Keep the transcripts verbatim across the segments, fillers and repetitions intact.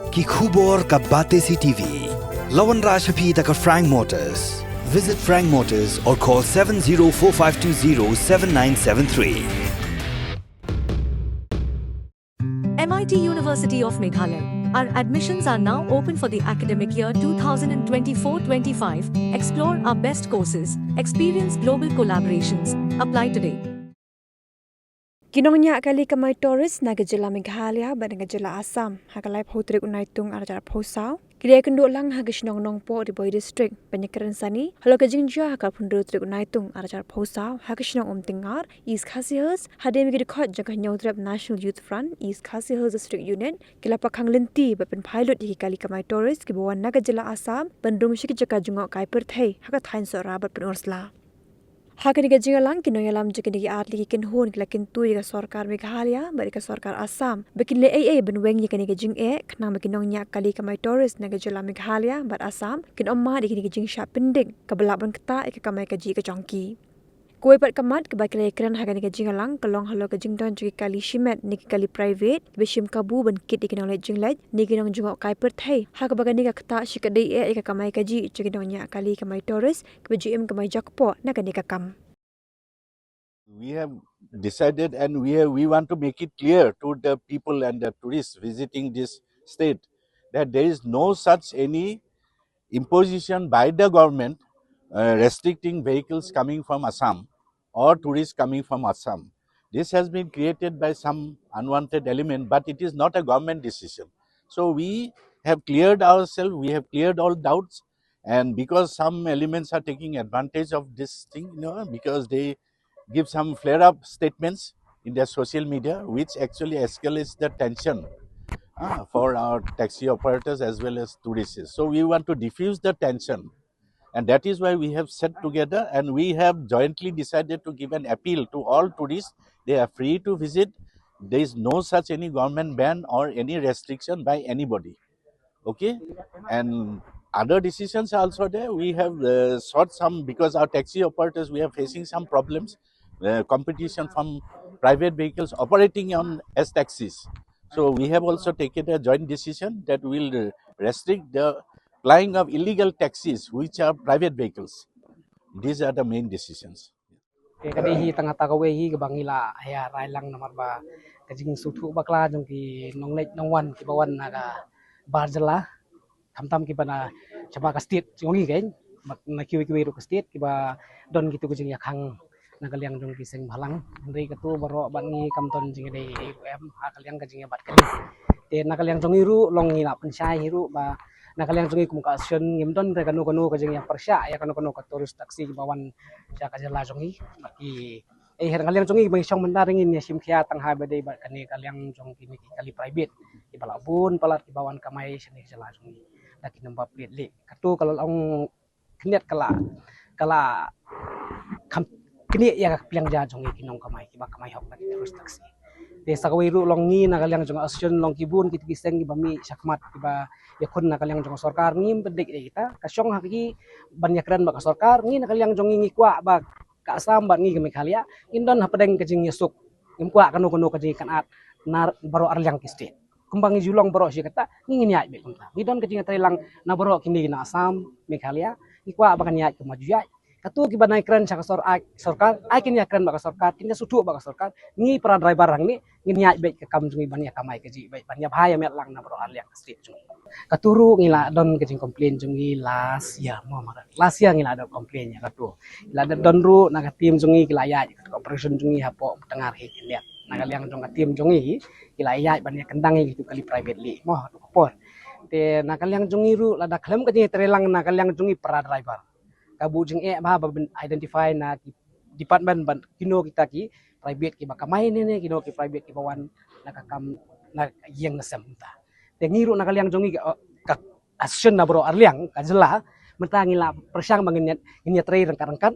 Ki khubor ka Batesi T V. La wanrah sha phi da ka Frank Motors. Visit Frank Motors or call seven zero four five two zero seven nine seven three. M I T University of Meghalaya. Our admissions are now open for the academic year two thousand twenty-four twenty-five. Explore our best courses, experience global collaborations. Apply today. Ki nongñiah kali kamai tourist na ka jylla Meghalaya bad na ka jylla Assam ha ka laiphew tarik u Naitung arhajar arphew saw ki la ïakynduh lang ha ka shnong Nongpoh, Ri Bhoi District, ban ïakren sani halor ka jingjia ha ka arphew hynriew tarik u Naitung arhajar arphew saw ha ka shnong Umtyngngar, East Khasi Hills, hadien ba ki dkhot jong ka Hynñiewtrep National Youth Front, East Khasi Hills District Unit, ki la pakhang lynti ban pynphai lut ïa ki kali kamai tourist kiba wan na ka jylla Assam ban rung sha ki jaka jngohkai pyrthei ha ka thaiñ Sohra bad Pynursla. Ha kane ka jingïalang, ki nongïalam jong kine ki artylli ki kynhun ki la kyntu ïa ka sorkar Meghalaya bad ïa ka sorkar Assam ba kin leh ei ei ban weng ïa kane ka jingeh, khnang ba ki nongñiah kali kamai tourist na ka jylla Meghalaya bad Assam kin ym mad ïa kane ka jingshah pynding kaba lah ban ktah ïa ka kamai kajih ka jong ki. Kawei pat ka mat kaba ki la ïakren ha kane ka jingïalang ka long halor ka jingdon jong ki kali shimet ne ki kali private kiba shim kabu ban kit ïa ki nongleit jingleit ne ki nongjngohkai pyrthei, ha kaba kane ka ktah shikatdei eh ïa ka kamai kajih jong ki nongñiah kali kamai tourist kiba ju im kamai jakpoh na kane ka kam. We have decided and we have, we want to make it clear to the people and the tourists visiting this state that there is no such any imposition by the government uh, restricting vehicles coming from Assam or tourists coming from Assam. This has been created by some unwanted element, but it is not a government decision. So we have cleared ourselves, we have cleared all doubts, and because some elements are taking advantage of this thing, you know, because they give some flare-up statements in their social media, which actually escalates the tension uh, for our taxi operators as well as tourists. So we want to diffuse the tension. And that is why we have sat together and we have jointly decided to give an appeal to all tourists. They are free to visit. There is no such any government ban or any restriction by anybody. Okay? And other decisions are also there. We have uh, sought some, because our taxi operators, we are facing some problems, uh, competition from private vehicles operating on as taxis. So we have also taken a joint decision that we'll uh, restrict the plying of illegal taxis, which are private vehicles. These are the main decisions. Te ka dei hi tang kata kawei hi kaba ngi la ïa rai lang namar ba ka jingsngewthuh bakla jong ki nongleit nongwan kiba wan na ka bar jylla, khamtam kiba na shabar ka state jong ngi kein, bad na kiwei kiwei ruh ka state kiba don kito ki jingïakhang na ka liang jong ki seng bhalang. Hynrei katu baroh bad ngi kam don jingïadei ei ruh em ha ka liang ka jingïabat kane. Te na ka liang jong ngi ruh long ngi la pynshai hi ruh ba na ka liang jong ngi kum ka association ngim don re kano kano ka jingïapyrshah ïa kano kano ka tourist taxi kiba wan sha ka jylla jong ngi. Bad ki ei ha ka liang jong ngi ba ngi shong mynta ngin ïa shim khia tang ha ba dei bad kane ka liang jong kine ki kali private kiba la bun palat kiba wan kamai shane ka jylla jong ngi da ki number plate leh. Katu ka la long khyndiat ka la ka la kham knieh ïa ka pliang ja jong ngi ki nongkamai kiba kamai hok na ki tourist taxi. Te sa kawei ruh long ngi na ka liang jong association long ki bun kito ki seng kiba mih shakhmat kiba ïakhun na ka liang jong sorkar, ngim pyndik ïa kita ka shong ha ki ban ïakren bad ka sorkar. Ngi na ka liang jong ngi ngi kwah ba ka Assam bad ngi ka Meghalaya ngin don hapdeng ka jingïasuk, ngim kwah kano kano ka jingïakynad na baroh arliang ki state. Kumba ngi ju long baroh shi katta ngi ngin ïaid beit kumta. Ngi don ka jingïatreilang na baroh kine na Assam, Meghalaya, ngi kwah ba kan ïaid kumba ju ïaid. Katu kiba nai kren sha ka sor-, ai, sorkar, ai kin ïakren bad ka sorkar, kin ïasngewthuh bad ka sorkar. Ngi para driver hangne ngin ïaid beit ka kam jong ngi ban ïakamai kajih beit, ban ïabha ïamet lang na baroh arliang ka state jong ngi. Katu ruh ngi la don ka jingcomplain jong ngi last year mo, last year ngi la don complain ïa katu. Ngi la don ruh na ka team jong ngi ki la ïaid ka operation jong ngi hapoh Umtyngngar hi khyndiat. Na ka liang jong ka team jong ngi ki la ïaid ban ïakynduh ïa kitu kali private leh mo, tu ka por. Te na ka liang jong ngi ruh lada khlem ka jingïatreilang na ka liang jong ngi para driver, ka buh jingeh bha ba ban identify na ki department ban kino kita ki private kiba kamai ne ne kino ki private kiba wan na ka kam na ïing na sem ta. Te ngi ruh na ka liang jong ngi ka, ka association na baroh arliang ka jylla mynta ngi la pyrshang ba ngin ïa, ngin ïatrei ryngkat ryngkat,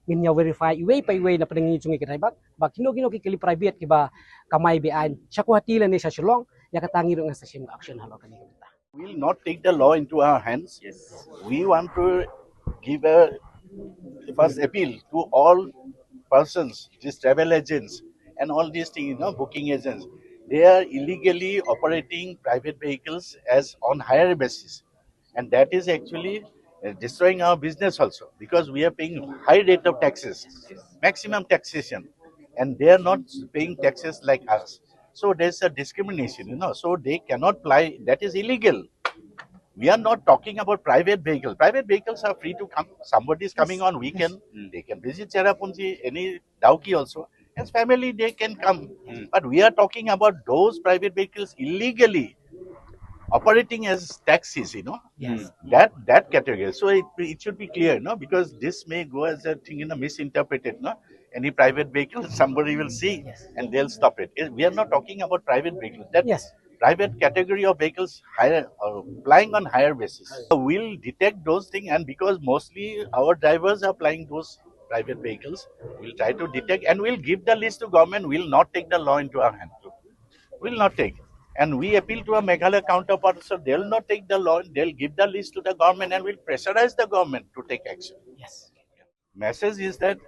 ngin ïa verify iwei pa iwei na pdeng ngi jong ngi ki driver ba kino kino ki kali private kiba kamai be-aiñ sha Guwahati lane sha Shillong. Ïa kata ngi ruh ngi sa shim ka action halor kane ka bynta. We'll not take the law into our hands. Yes. We want to give a first appeal to all persons, these travel agents and all these things, you know, booking agents. They are illegally operating private vehicles as on hire basis, and that is actually uh, destroying our business also, because we are paying high rate of taxes, maximum taxation, and they are not paying taxes like us. So there's a discrimination, you know. So they cannot apply. That is illegal. We are not talking about private vehicle. Private vehicles are free to come. Somebody is coming on weekend. They can visit Cherrapunji, any Dawki also. As family, they can come. But we are talking about those private vehicles illegally operating as taxis, you know. Yes. That that category. So it, it should be clear, no, because this may go as a thing, you know, misinterpreted, no. Any private vehicle, somebody will see and they'll stop it. We are not talking about private vehicles. That Yes. Private category of vehicles hire, uh, plying on hire basis. We'll detect those things, and because mostly our drivers are plying those private vehicles, we'll try to detect and we'll give the list to government. We'll not take the law into our hand. We'll not take. And we appeal to our Meghalaya counterparts, so they'll not take the law. They'll give the list to the government, and we'll pressurize the government to take action. Yes. Message is that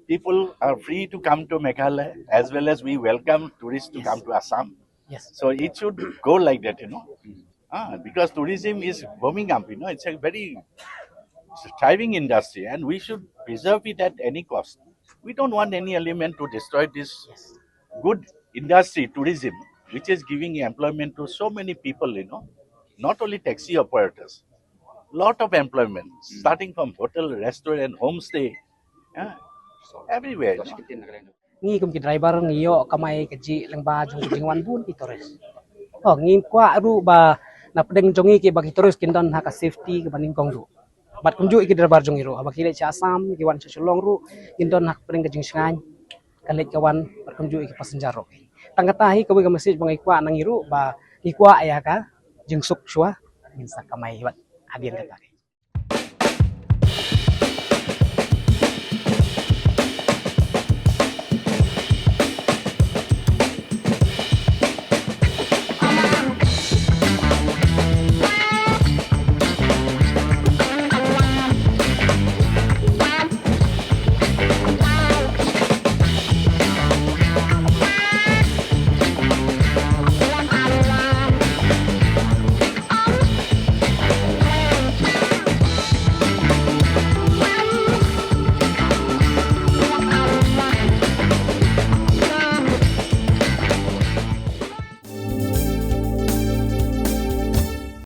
people are free to come to Meghalaya, as well as we welcome tourists to Yes. come to Assam. Yes. So it should go like that, you know. Ah, because tourism is booming up, you know, it's a very thriving industry, and we should preserve it at any cost. We don't want any element to destroy this good industry, tourism, which is giving employment to so many people, you know, not only taxi operators, lot of employment, starting from hotel, restaurant, homestay, yeah, everywhere, you know. Ngi kum ki driver ngi ïoh kamai ka jinglyngba jong ki jingwan bun ki tourist. Oh, ngi kwah ruh ba na pdeng jong ngi ki ba ki tourist kin don ha ka safety kaba nyngkong ruh. Bad kumjuh ki driver jong ngi ruh, haba ki leit sha Assam, ki wan sha Shillong ruh, kin don ha ka pdeng ka jingshngaiñ, ka leit ka wan, bad kumjuh ki passenger ruh. Tang kata hi kawei ka message ba ngi kwah na ngi ruh ba ngi kwah ïa ka jingsuk shuwa, ngin sa kamai bad hadien kata.